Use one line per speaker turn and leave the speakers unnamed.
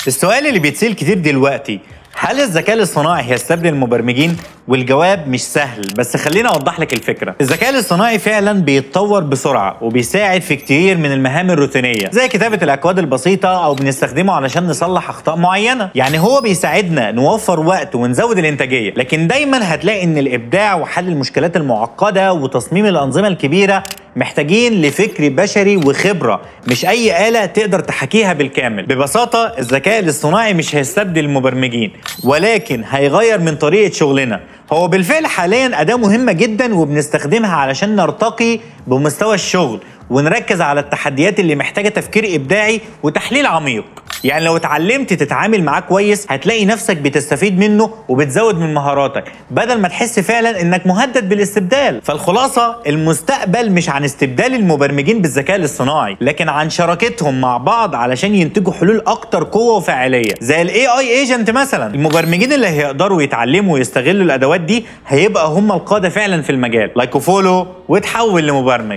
السؤال اللي بيتسأل كتير دلوقتي، هل الذكاء الاصطناعي هيستبدل المبرمجين؟ والجواب مش سهل، بس خلينا اوضح لك الفكرة. الذكاء الاصطناعي فعلا بيتطور بسرعة وبيساعد في كتير من المهام الروتينية زي كتابه الاكواد البسيطة، او بنستخدمه علشان نصلح اخطاء معينة. يعني هو بيساعدنا نوفر وقت ونزود الانتاجية، لكن دايما هتلاقي ان الابداع وحل المشكلات المعقدة وتصميم الانظمة الكبيرة محتاجين لفكر بشري وخبرة، مش أي آلة تقدر تحاكيها بالكامل. ببساطة الذكاء الاصطناعي مش هيستبدل المبرمجين، ولكن هيغير من طريقة شغلنا. هو بالفعل حاليا أداة مهمة جدا وبنستخدمها علشان نرتقي بمستوى الشغل ونركز على التحديات اللي محتاجة تفكير إبداعي وتحليل عميق. يعني لو اتعلمت تتعامل معاه كويس هتلاقي نفسك بتستفيد منه وبتزود من مهاراتك، بدل ما تحس فعلا انك مهدد بالاستبدال. فالخلاصة، المستقبل مش عن استبدال المبرمجين بالذكاء الاصطناعي، لكن عن شراكتهم مع بعض علشان ينتجوا حلول اكتر قوة وفاعلية، زي ال AI agent مثلا. المبرمجين اللي هيقدروا يتعلموا ويستغلوا الادوات دي هيبقى هم القادة فعلا في المجال. like و follow وتحول لمبرمج.